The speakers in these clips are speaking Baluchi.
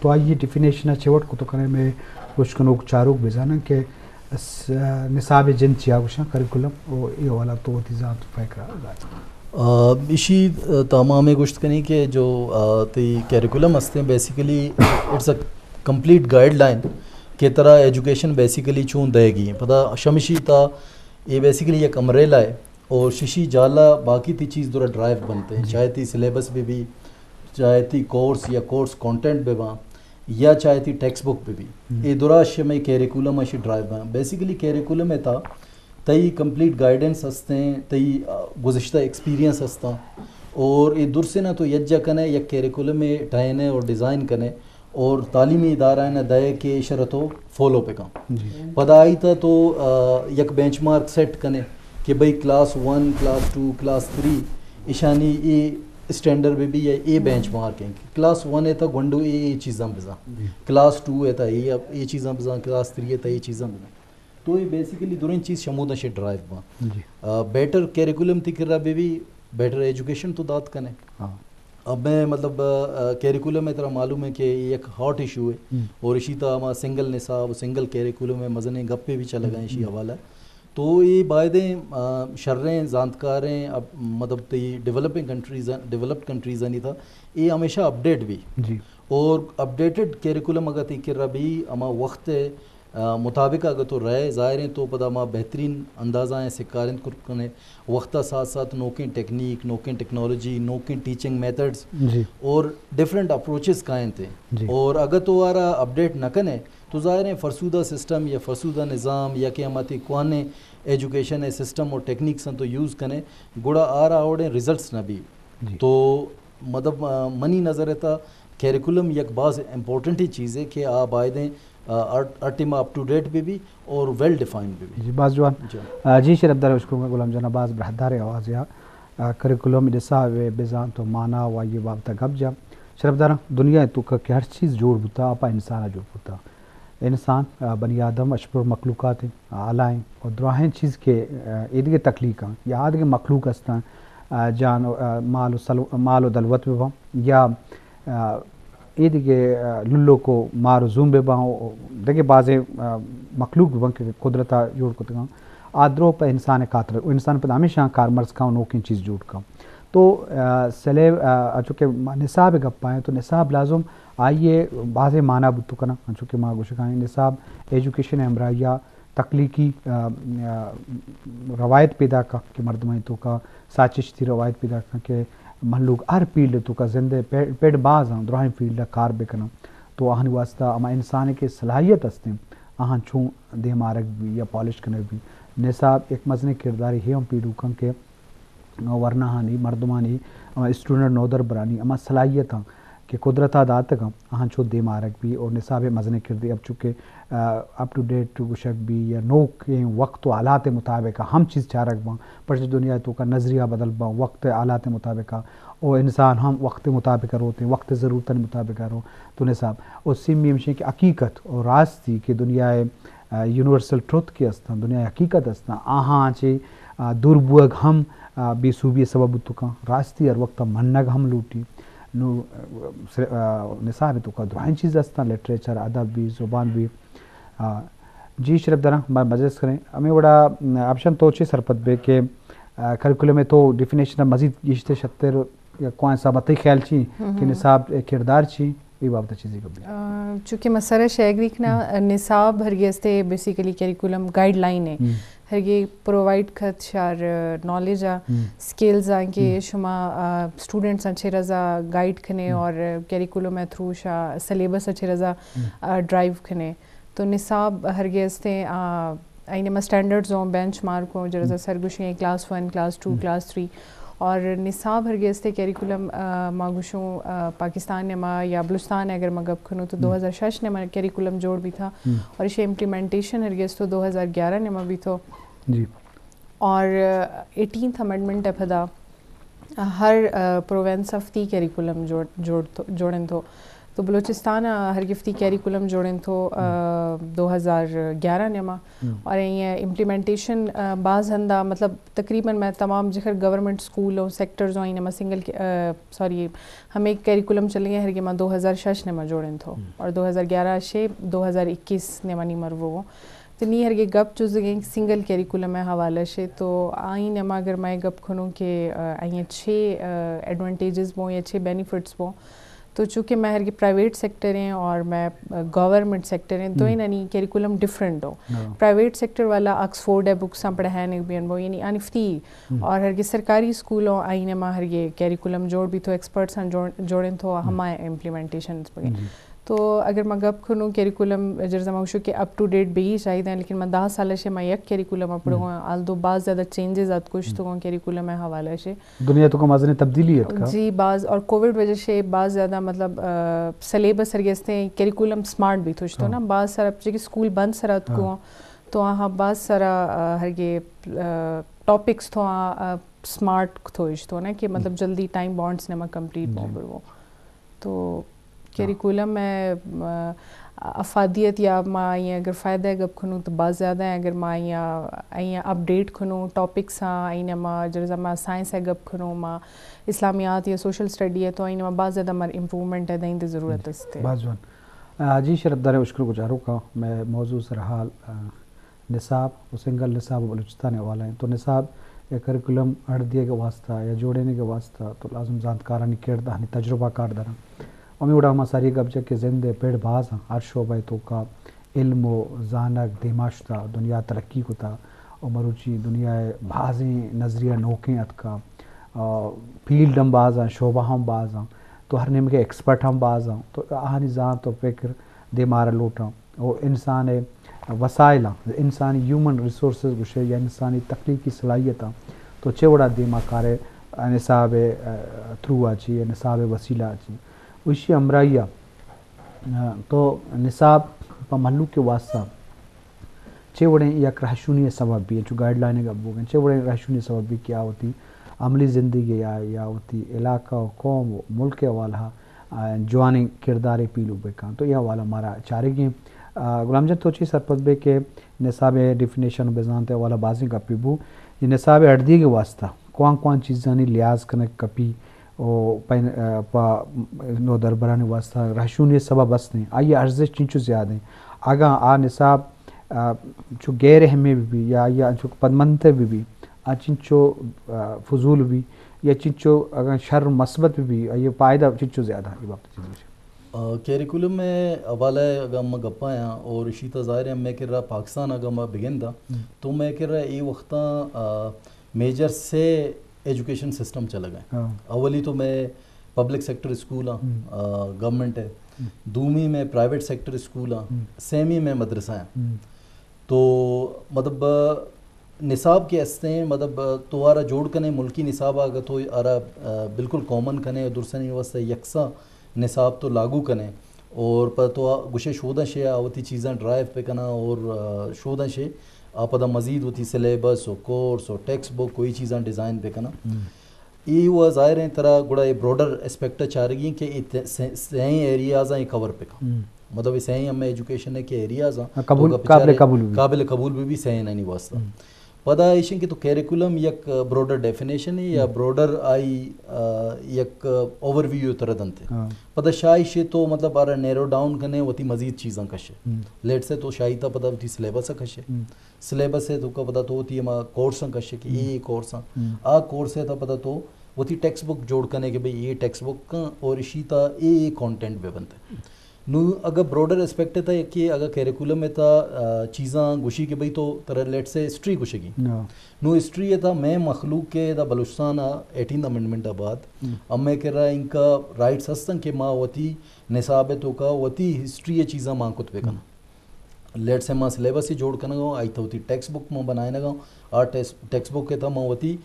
تو آئی ڈیفینیشن ءَ چہ وڑ کتو کنے، مئے گوشکنوک چاروک بزانن کہ س-، نصاب جند چیا گوشاں، کریکولم، او اے حوالہ تو وتی زانت و فکر ءَ دات۔ آ، ایشی، آ، تاں ما ہمے گوشت کنیں کہ جو، آ، تئی کریکولم ہستیں، basically it's a complete guideline کہ ترا ایجوکیشن بیسیکلی چون دئیگی ہیں۔ پدا شمشی تا اے بیسیکلی یک امبریلا ہے اور ششی جالا باقی تئی چیز درا ڈرائیو بنتے ہیں، جی۔ چاہے تئی سلیبس بہ بی، چاہے تئی کورس یا کورس کانٹینٹ بہ باں، یا چاہے تئی ٹیکسٹ بک بہ بی۔ ہم۔ اے درا شمئے کریکولم ءَ شی ڈرائیو باں۔ بیسیکلی کریکولم ءِ تا تئی کمپلیٹ گائیڈنس ہستیں، تئی، آ، گزشتہ ایکسپیرینس ہستاں اور اے درسے نا تو یجا کنے، یک کریکولم ءَ ٹہینے اور ڈیزائن کنے اور تعلیمی ادارہ نا دئے کہ ایشرا تو فالو بکن۔ جی۔ پدا آئی تا تو، آ، یک بینچ مارک سیٹ کنے کہ بھئی class one, class two, class three, ایشانی اے اسٹینڈرڈ بہ بی یا اے بینچ مارک ہیں۔ کلاس ون ءِ تا گونڈو اے، اے چیزاں بزاں۔ جی۔ کلاس ٹو ءِ تا اے، اے چیزاں بزاں، کلاس تھری ءِ تا اے چیزاں بزاں۔ تو اے بیسیکلی دریں چیز شمودا شے ڈرائیو باں۔ جی۔ آ، بیٹر کریکولم تئی کرا بہ بی، بیٹر ایجوکیشن تو دات کنے۔ ہاں۔ اب میں مطلب، آ، کریکولم ءِ ترا معلوم ہے کہ اے یک ہاٹ ایشو ہے۔ ہم۔ اور اشی تا ہما سنگل نصاب، سنگل کریکولم ءِ مزنیں گپے بھی چلگا ہیں اشی ہم۔ حوالہ۔ تو اے بایدیں، آ، شریں زانتکاریں، اب مطلب تئی ڈیولپنگ کنٹریز، ڈیولپڈ کنٹریز آنی تا اے ہمیشہ اپڈیٹ بھی۔ جی۔ اور اپڈیٹڈ کریکولم اگر تئی کرا بھی ہما وخت ءِ، آ، مطابق اگر تو رہے، ظاہر ہیں تو پدا ہما بہترین اندازہ ءَ سکارند کر کنے، وخت ءِ ساتھ ساتھ نوکیں ٹیکنیک، نوکیں ٹیکنالوجی، نوکیں ٹیچنگ میتھڈز جی۔ اور ڈفرنٹ اپروچز کائنت ہیں۔ جی۔ اور اگر تو آرا اپڈیٹ نہ کنے تو ظاہر ہیں فرسودہ سسٹم یا فرسودہ نظام یا کہ ہما تئی کوہنیں ایجوکیشن ءِ سسٹم اور ٹیکنیکس ہیں تو یوز کنے، گڑا آرا اوڑیں ریزلٹس نہ بی۔ جی۔ تو مطلب، آ، منی نظر ءِ تا کریکولم یک باز امپورٹنٹ چیز ہے کہ آ بایدیں، آ، ہر، ہر ٹائم اپ ٹو ڈیٹ بہ بی اور ویل ڈیفائنڈ بہ بی۔ جی، باز جوان۔ جی۔ آ، جی شرف دار، اشکر غلام جان، باز براہدار آواز یا، آ، کریکولم نصاب ءِ بزانت و مانا و آئی بابت گپ جا۔ شرف دار، دنیا ءِ توکا کہ ہر چیز جوڑ بوتا، آ پہ انسان ءَ جوڑ بوتا۔ انسان، آ، بنی آدم اشپر مخلوقات ہیں، آ، اعلیٰ ہیں اور دراہیں چیز کہ، آ، ایدگہ تخلیق ہیں یا آدگہ مخلوق ہستاں، آ، جان، آ، مال و سلو-، مال و دلوت بہ باں یا، آ، ایدگہ، آ، للوک و مار و زوم بہ باں و دگہ بازیں، آ، مخلوق بہ باں کہ قدرت ءَ جوڑ کتگاں۔ آ درو پہ انسان ءِ خاطر، و انسان پدا ہمیشہ کارمرز کن و نوکیں چیز جوڑ کن۔ تو، آ، سلیب، آ، چونکہ ما نصاب ءِ گپ ءَ ایں تو نصاب لازم آئی ءِ بازیں مانا بوت کناں، انچو کہ ما گوشگا ایں نصاب ایجوکیشن ءِ ہمراہی ءَ تخلیقی، آ، آ، روایت پیدا کن کہ مردمانی توکا ساچشتی روایت پیدا کن کہ مھلوک ہر فیلڈ ءِ توکا زند ءِ پڑ، پڑ باز آں، دراہیں فیلڈ ءَ کار بہ کناں۔ تو آہانی واسطہ ہما انسان ءِ کہ صلاحیت ہستیں، آہاں چوں دیم آرگ بی یا پالش کنگ بی۔ نصاب یک مزنیں کردارے ہے ہم پیلو کن کہ ورناہانی، مردمانی، ہما اسٹوڈنٹ نودربرانی ہما صلاحیتاں کہ قدرت ءَ داتگ آں، آہاں چو دیم آرگ بی اور نصاب ءِ مزنیں کردے اب چونکہ، آ، اپ ٹو ڈیٹ گوشگ بی یا نوکیں وقت و حالات ءِ مطابق ہم چیز چارگ باں، پرچہ دنیا ءِ توکا نظریہ بدل باں، وقت ءِ حالات ءِ مطابق او انسان ہم وقت ءِ مطابق روت، وقت ءِ ضرورتانی مطابق رو تو نصاب۔ او سیمی ہمشیں کہ حقیقت و راستی کہ دنیا ءِ، آ، یونیورسل ٹروتھ کہ استاں، دنیا ءِ حقیقت استاں، آہاں چہ، آ، دور بوگ ہم، آ، بے سوبی ءِ سبب بوت کن۔ راستی ہر وقت منگ ہم لوٹی۔ نو، آ، سر-، آ، نصاب ءِ توکا دراہیں چیز استاں، لٹریچر، ادب بی، زبان بی۔ آ، جی شرف دراں، ما مجلس کریں۔ ہمیں وڑا، م، آپشن تو چے سرپد بے کہ، آ، کریکولم ءِ تو ڈیفینیشن ءَ مزید گیشتر شتر یا کوان صاحب تئی خیال چی کہ نصاب ءِ کردار چی؟ اے بابت ءَ چیزے گپ بی۔ آ، چونکہ مسئلہ شیگری کنا، نصاب ہرگی استے بیسیکلی کریکولم گائیڈ لائن ہے۔ ہرگی پرووائیڈ کت شار نالج آ، سکلز آ کہ شما، آ، اسٹوڈنٹس آں چہ رضا گائیڈ کنے اور کریکولم ءِ تھرو شا سلیبس آں چہ رضا، آ، ڈرائیو کنے۔ تو نصاب ہرگی استے، آ، آئی نیما اسٹینڈرڈز ہوں، بینچ مارک ہوں، جرزا سر گوشیں class one, class two, class three. اور نصاب ہرگی استے کریکولم، آ، ما گوشوں، آ، پاکستان نیما یا بلوچستان اگر ما گپ کنوں تو دو ہزار شش نیما کریکولم جوڑ بیتا۔ اور اشی امپلیمنٹیشن ہرگی استے دو ہزار گیارہ نیما بیتو۔ جی۔ اور ایٹینتھ امینڈمنٹ ءِ پدا ہر، آ، پروونس آف تی کریکولم جوڑ، جوڑ تو، جوڑن تو۔ تو بلوچستان ءَ ہر گفتی کریکولم جوڑن تو، آ، دو ہزار گیارہ نیما۔ اور یہ امپلیمنٹیشن باز ہندا، مطلب تقریباً میں تمام جخر گورنمنٹ اسکول و سیکٹرز ہوں، اینما سنگل، سوری، ہمیں کیریکولم چلیں گے ہرگے ما دو ہزار شش نیما جوڑیں تھو، اور دو ہزار گیارہ شے دو ہزار اکیس نیما نی مرو۔ تو نی ہرگے گپ چوزگیں سنگل کیریکولم حوالہ شے، تو آئین ما اگر میں گپ کھنوں کہ آئیں چھ ایڈوانٹیجز بوں یا چھ بینیفٹس بوں، تو چونکہ میں ہرگے پرائیویٹ سیکٹر ہیں اور میں گورنمنٹ سیکٹر ہیں، دوئیں نی کیریکولم ڈفرنٹ ہو۔ پرائیویٹ سیکٹر والا آکسفورڈ ہے، بکس ہم پڑھائیں بین بو، یعنی انفتی۔ اور ہرگے سرکاری اسکول ہوں، آئین ما ہرگے کیریکولم جوڑ بھی تو ایکسپرٹس ہم جوڑ-، جوڑیں تو ہما امپلیمنٹیشن بگیں۔ تو اگر میں گپ کھنوں کیریکولم، جرزا میں وشو کہ اپ ٹو ڈیٹ بھی شاید ہیں، لیکن میں دہ سال شے میں یک کیریکولم پڑھوں، آل دو باز زیادہ چینجز آت کچھ تو کیریکولم حوالہ شے۔ دنیا تو کم ازنے تبدیلی ہے کا؟ جی، باز، اور کووڈ وجہ سے باز زیادہ، مطلب، سلیبس ہرگے استے کیریکولم سمارٹ بھی تھوشتو نا، باز سارا چونکہ اسکول بند سرات کو، تو آہاں باز سارا ہرگے ٹاپکس تو سمارٹ تھوشتو نا کہ مطلب جلدی ٹائم بانڈز نیما کمپلیٹ بوں برو۔ تو کیریکولم میں افادیت یا ما آئی اگر فائدہ گپ کھنوں تو باز زیادہ ہیں۔ اگر ما آئی اپڈیٹ کھنوں ٹاپکس ہاں، آئی ما جرزا ما سائنس ہے گپ کھنوں، ما اسلامیات یا سوشل اسٹڈی ہے، تو آئی ما باز زیادہ مر امپروومنٹ ہے، دیں ضرورت استے۔ باز جوان۔ آ، جی شرف دارے اشکر گزارو کا میں موضوع سر حال، آ، نصاب و سنگل نصاب بلوچستان حوالہ ہیں۔ تو نصاب یا کریکولم اڑ دیے کے واسطہ یا جوڑینے کے واسطہ تو لازم زانتکارانی کرد، آہانی تجربہ کار دارن۔ ہمیں وڑا ہما ساری گپ جا کہ زند پڑ باز ہیں، ہر شعبہ تو کا علم و زانگ دیما شتا، دنیا ترقی کتا و مروچی دنیا بازیں نظریہ نوکیں اتکا، آ، فیلڈ ہم باز ہیں، شعبہ ہم باز ہیں، تو ہر نیمگے ایکسپرٹ ہم باز ہیں، تو آہانی زانت و فکر دیمارا لوٹاں۔ و انسان ء وسائلاں، انسانی ہیومن ریسورسز گوشے یا انسانی تخلیقی صلاحیتاں تو چے وڑا دیما کارے نصاب ء تھرو آ چی، نصاب ء وسیلہ آ چی، و ایشی ہمراہی آ تو نصاب پہ مہلوک کے واسطہ چے وڑیں یک رہشونی سبب بھی، چو گائیڈ لائن گپ بوگن، چے وڑیں رہشونی سبب بھی کہ آ وتی عملی زندگی یا، یا وتی علاقہ و قوم و ملک حوالہ آ، جوانیں کردارے پیلو بکن۔ تو اے حوالہ مارا چارگیں۔ آ، غلام جان تو چی سرپد بے کہ نصاب ڈیفینیشن و بزانت حوالہ بازیں گپی بو۔ یہ نصاب اڑدیگ واسطہ کوان کوان چیزانی لحاظ کنگ کپی و پہ، آ، پہ نودربرانی واسطہ رہشونی سبب است ہیں۔ آئی ارزش چنچو زیادہ ہیں۔ اگاں آ نصاب، آ، چو غیر اہمی بھی یا، یا چو پدمنت بھی بھی، آ چنچو، آ، فضول بھی یا چنچو اگاں شر و مثبت بھی، آئی پائدہ چنچو زیادہ ہیں، یہ بابت چیز بچے۔ آ، کیریکولم ء حوالہ ء اگاں ما گپ آیاں اور اشی تا ظاہر ہے مئے کرا پاکستان اگاں ما بگنداں تو مئے کرا اے وختاں، آ، میجر سے ایجوکیشن سسٹم چلگ ہیں۔ اولی تو مئے پبلک سیکٹر اسکول آں، آ، گورنمنٹ ہے۔ دومی مئے پرائیویٹ سیکٹر اسکول آں۔ سیمی مئے مدرسہ ہیں۔ تو مطلب نصاب کہ استیں، مطلب تو آرا جوڑ کنے، ملکی نصاب آ اگہ تو آرا، آ، بالکل کامن کنے، درسانی واسطہ یکساں نصاب تو لاگو کنے اور پہ تو آ گوشے شوداں شے آ وتی چیزاں ڈرائیو پہ کناں اور، آ، شوداں شے آ پدا مزید وتی سلیبس و کورس و ٹیکسٹ بک و ای چیزاں ڈیزائن پہ کناں۔ اے و ظاہر ہیں ترا گڑا اے براڈر اسپیکٹ چارگی کہ اے تے-، سے-، سئیں ایریاز اے کور پہ کن۔ مطلب اے سئیں ہمیں ایجوکیشن ہے کہ ایریاز آں، ہاں، تو قبول، اگا قابل بچارے قبول بھی۔ قابل قبول بھی، بھی سئیں نانی واسطہ۔ پدا ایشن کہ تو کیریکولم یک براڈر ڈیفینیشن ہے یا براڈر آئی، آ، یک اوور ویو ترا دنتے۔ پدا شاہی شے تو مطلب آرا نیرو ڈاؤن کنے وتی مزید چیزاں کشے۔ لیٹ سے تو شاہی تا پدا وتی سلیبس کشے۔ سلیبس ء توکا پدا تو وتی ہما کورس آں کشے کہ اے کورس آں۔ آ کورس ء تا پدا تو وتی ٹیکسٹ بک جوڑ کنے کہ بھئی اے ٹیکسٹ بک آں اور اشی تا اے اے کانٹینٹ بہ بنت۔ نو اگہ براڈر اسپیکٹ ء تا یکے اگہ کیریکولم ء تا، آ، چیزاں گوشی کہ بھئی تو ترا لیٹ سے ہسٹری گوشگی۔ نو ہسٹری ء تا مئے مخلوق ء دا بلوچستان ء ایٹینتھ امینڈمنٹ ء بعد ہمے کرا انکا رائٹس ہستن کہ ما وتی نصاب ء توکا وتی ہسٹری ء چیزاں مان کت بہ کناں۔ لیٹ سے ما سلیبس ہی جوڑ کنگا، آئی تھا وتی ٹیکسٹ بک ما بنائینگا، آ ٹیکس-، ٹیکسٹ بک ء تھا ما وتی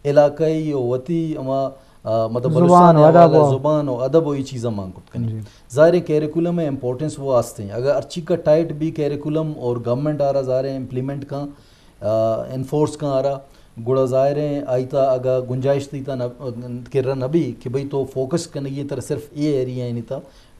علاقائی و وتی ہما، آ، مطلب زبان بلوچستان و ء ادب حوالہ و زبان و ادب و ای چیزاں مان کت کنی۔ ظاہر ہے کیریکولم ء امپورٹنس وہ آستیں۔ اگر ہرچی کا ٹائٹ بھی کیریکولم اور گورنمنٹ آرا ظاہر ہے امپلیمنٹ کاں، آ، انفورس کاں آرا، گڑا ظاہر ہیں آئی تا اگا گنجائش تئی تا نہ، کرا نہ بی کہ بھئی تو فوکس کنگی ترا صرف اے ایریا آنی تا،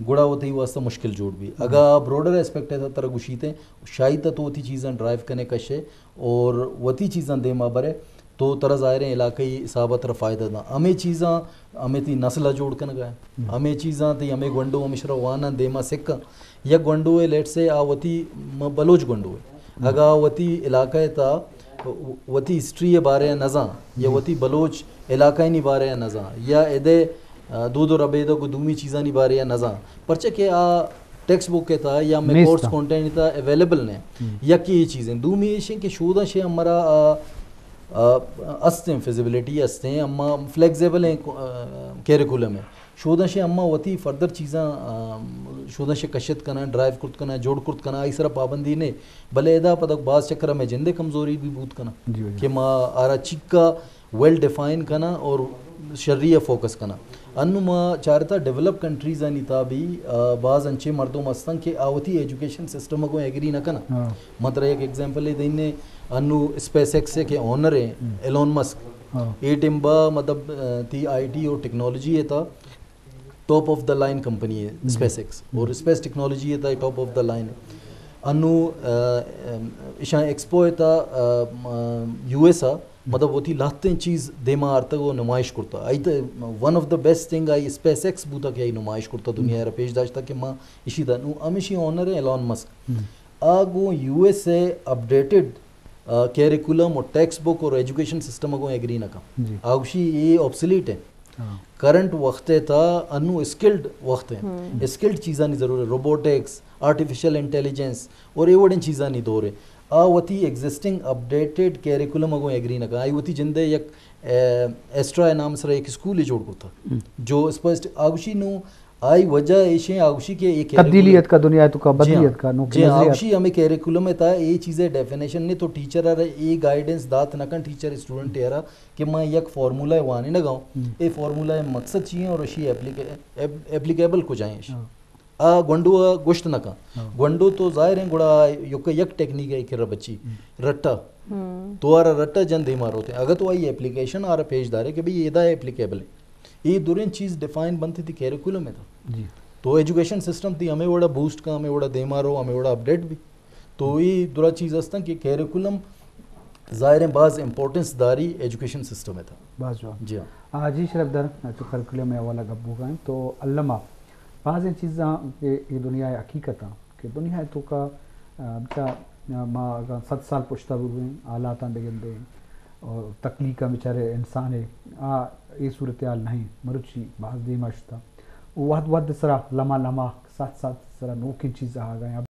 گڑا وہ تئی واسطہ مشکل جوڑ بی۔ اگا بروڈر اسپیکٹ ہے تا ترا گوشیتے، شاید تا تو وتی چیزاں ڈرائیو کنے کشے اور وتی چیزاں دیما برے، تو ترا ظاہر ہیں علاقائی حساب ترا فائدہ دا۔ ہمیں چیزاں ہمیں تئی نسل جوڑ کنگا ہے۔ ہمیں چیزاں تئی ہمیں گونڈو ہمیں شرا وانا دیما سکا۔ یک گونڈو ہے، لیٹ سے آ وتی م-، بلوچ گونڈو ہے۔ اگا وتی علاقہ تا وتی ہسٹری بارے نزان یا وتی بلوچ علاقہ نی بارے نزان یا ادے، آ، دود و ربیدگ و دومی چیزانی بارے نزان، پرچہ کہ آ ٹیکسٹ بک تا یا میں نیست۔ کورس کنٹینٹ تا اویلیبل نے۔ یکی یہ چیزیں، دومی ایش ہیں کہ شوداں شے ہمارا، آ، آ، استیں، فیزیبلٹی استیں، اما فلیکسیبل ہیں، آ، کیریکولم ہیں۔ شوداں شے اما وتی فردر چیزاں، آ، شوداں شے کشت کناں، ڈرائیو کرت کناں، جوڑ کرت کناں، آئی سرا پابندی نے۔ بلے ادا پدا باز چکر میں جندے کمزوری بھی بوت کناں جی، جی۔ کہ ما آرا چکا ویل ڈیفائن کناں اور شری ء فوکس کناں۔ انو ما چارتا ڈیولپ کنٹریز آنی تا بھی، آ، باز انچے مردم ہستن کہ آ وتی ایجوکیشن سسٹم کو ایگری نہ کناں۔ ہاں۔ من ترا یک ایگزامپل دینے، انو اسپیس ایکس کے اونر ہیں ایلون مسک۔ ہاں۔ اے ٹیم با مطلب، آ، تی آئی ٹی اور ٹیکنالوجی ہے تا top of the line company ہے اسپیس ایکس اور اسپیس ٹیکنالوجی ہے تا ٹاپ آف دا لائن۔ انو، آ، آ، ایشاں ایکسپو ہے تا، آ، م-، یو ایس آ، مطلب وتی لہتیں چیز دیما آرتگ و نمائش کرتا۔ آئی تے one of the best thing I space x بوتا کہ آئی نمائش کرتا، دنیا را پیش داشتا کہ ما اشی دا۔ نو ہمیشی اونر ہے ایلون مسک۔ آ گوں یو ایس اے اپڈیٹڈ، آ، کیریکولم اور ٹیکسٹ بک اور ایجوکیشن سسٹم گوں ایگری نہ کن۔ جی۔ آ گوشی اے آبسلیٹ ہے۔ ہاں۔ کرنٹ وقت ہے تا انو اسکلڈ وقت ہے۔ اسکلڈ چیزانی ضرورت ہے، روبوٹکس، آرٹیفیشل انٹیلیجنس اور اے وڑیں چیزانی دور ہے۔ آ وتی ایگزسٹنگ اپڈیٹڈ کیریکولم گوں ایگری نہ کن۔ آئی وتی جندے یک، اے، ایسٹرا نام سر یک اسکول جوڑ کرتا۔ جو اسپیس آ گوشی نو آئی وجہ ایشیں آ گوشی کہ اے تبدیلی کیریکولم اتکا، دنیا تو کا جی بدلی ہاں۔ اتکا، نوکی جی ہاں، نظریات۔ آ گوشی ہمیں کیریکولم تا اے چیزیں ڈیفینیشن نے تو ٹیچر ارا اے گائیڈنس دات نہ کن ٹیچر اسٹوڈنٹ ارا کہ میں یک فارمولا وانے نہ گاؤں۔ اے فارمولا مقصد چی ہیں اور اشی اپلیکے-، اپ-، اپلیکیبل کجائیں اش؟ ہاں۔ آ گونڈو آ گوشت نہ کن۔ ہاں۔ گونڈو تو ظاہر ہیں گڑا یوکا یک ٹیکنیک ہے کہ بچی رٹا۔ تو آرا رٹا جن دیما روتے۔ اگر تو آئی اپلیکیشن آرا پیش دارے کہ بھئی ادا اپلیکیبل ہے۔ اے دریں چیز ڈیفائن بنت تی کیریکولم ہے تا۔ جی۔ تو ایجوکیشن سسٹم تی ہمیں وڑا بوسٹ کا، ہمیں وڑا دیما رو، ہمیں وڑا اپڈیٹ بھی۔ تو اے درا چیز ہستن کہ کیریکولم ظاہر ہیں باز امپورٹنس داری ایجوکیشن سسٹم ہے تا۔ باز جوان۔ جی ہاں۔ آ، جی شرف در، تو کریکولم حوالہ گپ بوگائیں تو علامہ بازیں چیزاں کہ اے دنیا حقیقت کہ دنیا تو کا، آ، بچا، آ، ما اگاں صد سال پشتا برویں، حالاتاں بگندیں اور تخلیقاں بچارے انسان ہے، آ، اے صورتحال نہیں، مروچی باز دیما شتا۔ وہد وہد سرا لمحہ لمحہ ساتھ ساتھ سرا نوکیں چیز آ گئے۔